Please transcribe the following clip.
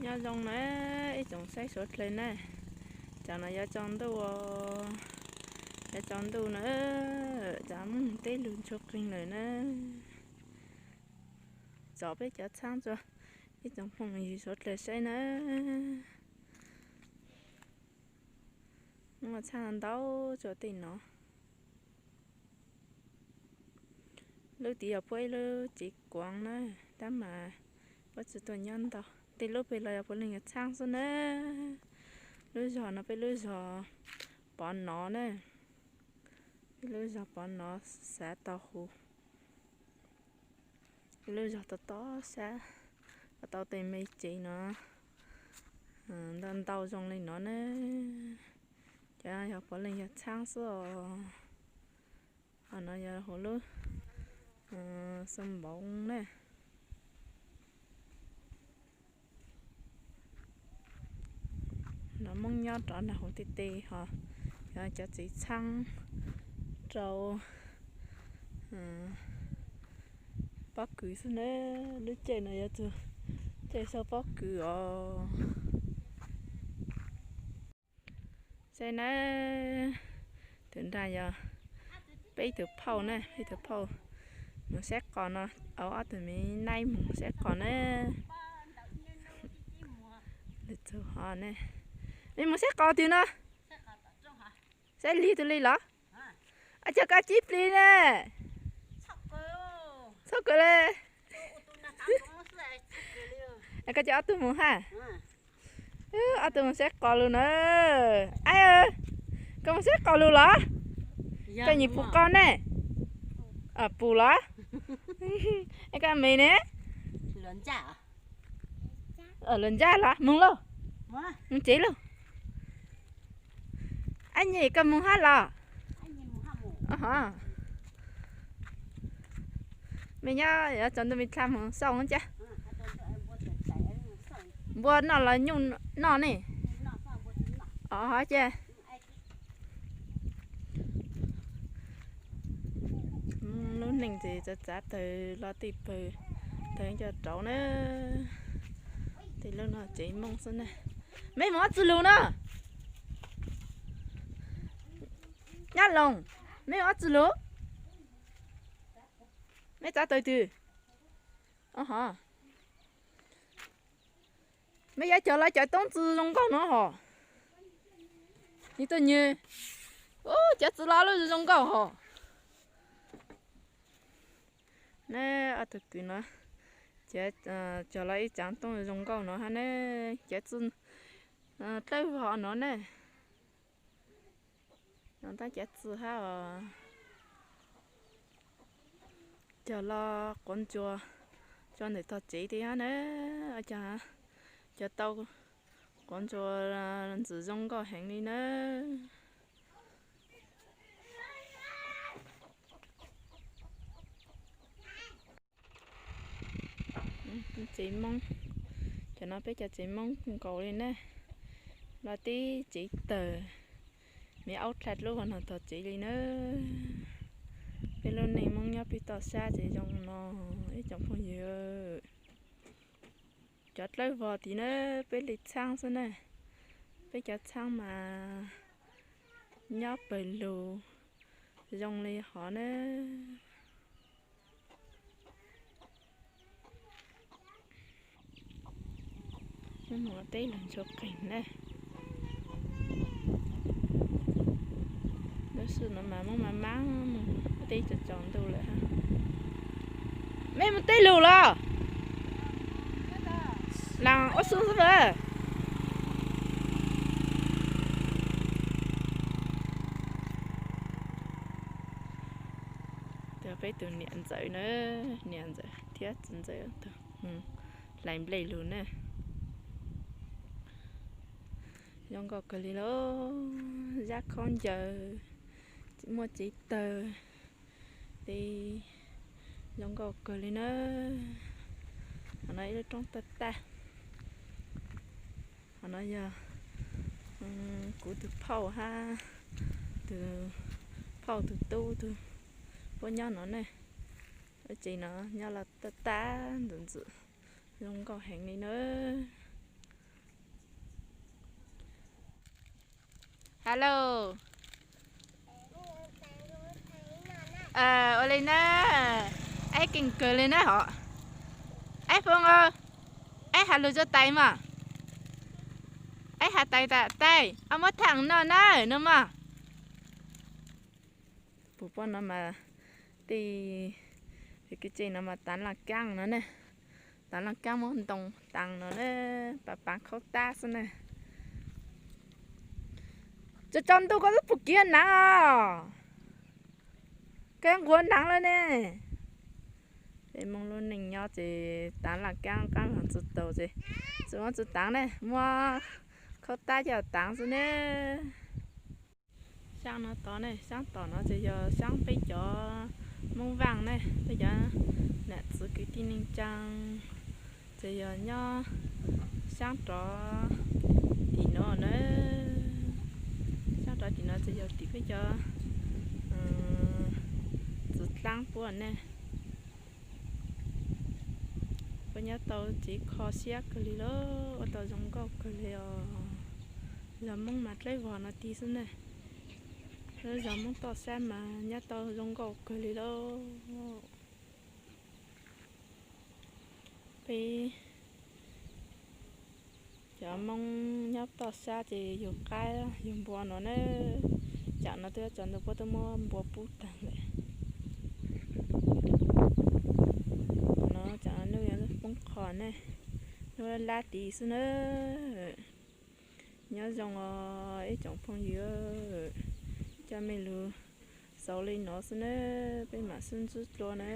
Nyob zoo na, ib tsoom saib suav dlawg na, tsam no yuav tsaus ntuj, yuav tsaus ntuj na, tsam muaj teb lug ntsuag qeeg lawm na. Tsom peb cov txhaab rua ib tsoom phooj ywg suav dlawg saib na. Muaj txhaab ntau rua tej no. Lub tid yog puab ib lub tsev kuav na, tab mas puab tsi tuaj nyob ntau. Tej lub peg los yog puav leej yog txhaab xwb na. Lub zog no peb lub zog Pov Nov na, peb lub zog Pov Nov xav tau hu, lub zog tau tob sab, tau tej me tsev no ntau ntau zoo li no na. Cov yog puav leej yog txhaab xwb os. Ho no yog huv lub xoo npaum na. No Moob nyob rov nram huv tej teg ho yog cov tsev txhaab rau pob kws xwb na. Lub caij no yuav txug caij sau pob kws os. Saib na, tus nrag yog peb tug phauj na, peb tug phauj mus saib qos no, au ob tug me naib mus saib qos na. Lwm tug ho ne, mej mus saib qos twg no? Saib lig tus li los? Cog koj tsib plig ne. Txhob kawg le. Koj coj ob tug mus hab? Ob tug mus saib qos lug na. Aib, koj mus saib qos lug los? Koj nyiam pum qos ne? Pum los? Es koj me ne? Luag ntsaj los moog lauj, moog tsev lauj. Aib nyem koj moog hab los? Mej nyob yuav tsaus ntuj mej dlha moog xauj cas. Npua noj los nyuj noj ne? Os, cia. Lub neej ces txav txav tawg los tej pawg tawg coj rauv na. Tej lub no tsev Moob xwb na. Mej mus ob txwg lug na? Nyab Loos, mej mus ob txwg lug? Mej txav tawg twg? Mej yuav cog los cov toob txwv zoo nkauj no hos. Nws tuaj nyeg, cov txwv los lub zoo nkauj hos. Ne, ob tug kwv no, cog los ib tsaav toob zoo nkauj no hab ne, cov txwv dlawb vog no ne. No tab cov txwv hab os. Cog los quav ntsuas tso ntawm tog tsev ti hab na. Cog tau quav ntsuas ntxim zoo nkauj heev li na. Tsev Moob, cov no peb cov tsev Moob nkaus li na. Los tib tsev tawg, me aub dlha dlub hov no tog tsev li na. Peb lub neej Moob nyob pem toj sab ces zoo no ib tsoom phooj ywg. Cov dlawb vog tid na, peb li txhaab xwb na. Peb cov txhaab mas nyob pawg lug zoo li hov na. Muaj teb lug ntsuag qeeg na. Lub sij no mas Moob mas maab mus teb tsaus tsaus ntuj lawm hab. Mej mus teb lug los? Laas ua su xwb lawm. Peb tug niam ntxawm na, niam ntxawm thiab txiv ntxawm tug mus hlais nplej lug na. Zoo nkauj kawg li lauj, zaj khaub ncaws, muaj tsev tawg, li zoo nkauj kawg li na. Qhov no ib lub roob tag tag. Qhov no yog kuv tug phauj hab tug phauj tug tub tug, puab nyob no ne. Lub tsev no nyob los tag tag ntxim ntxim zoo nkauj heev li na. Alo. Ua li na, aib keej kawg li na hov. Aib Foob, aib has lus rua tais mas. Aib has tais tas tais, ob muab thaij no na, no mas. Puas pom no mas tej, tej kev tsev no mas taav laj kaab no ne. Taav laj kaab muab ntoo taav no ne, pav pav khaub tab xwb ne. Tsaus tsaus ntuj koj twb pum kiag naav os. Koj nquag naav lawm ne. Peb Moob lub neej nyob ces taav laj kaab qaab tsi tau ces tsi muab tsi taav ne, muab khaub tab coj taav xwb ne. Xyaab no tod ne, xyaab tom no ces yog xyaab peb cov Moob Vaaj ne, peb cov nam txiv kwv tij neej tsaa, ces yog nyob xyaab rov tim no na. Xyaab rov tim no ces yog tim peb cov txiv dlaab puab ne. Puab nyob tau tsev kho siab kawg li lauj, ua tau zoo nkauj kawg li os. Zos Moob mas dlaab vog no ti xwb ne. Lub zos Moob toj sab mas nyob tau zoo nkauj kawg li lauj. Peb cov Moob nyob toj sab ces yug qaib yug npua no na. Tsam no twb tsaus ntuj puab twb muab npua pub taag lawm. No tsam no nwj yuav poob qho ne, nwj lab lab tid xwb na. Nyob zoo os ib tsoom phooj ywg, coj mej lug xauv li no xwb na, peb maam sib ntsib dlua na.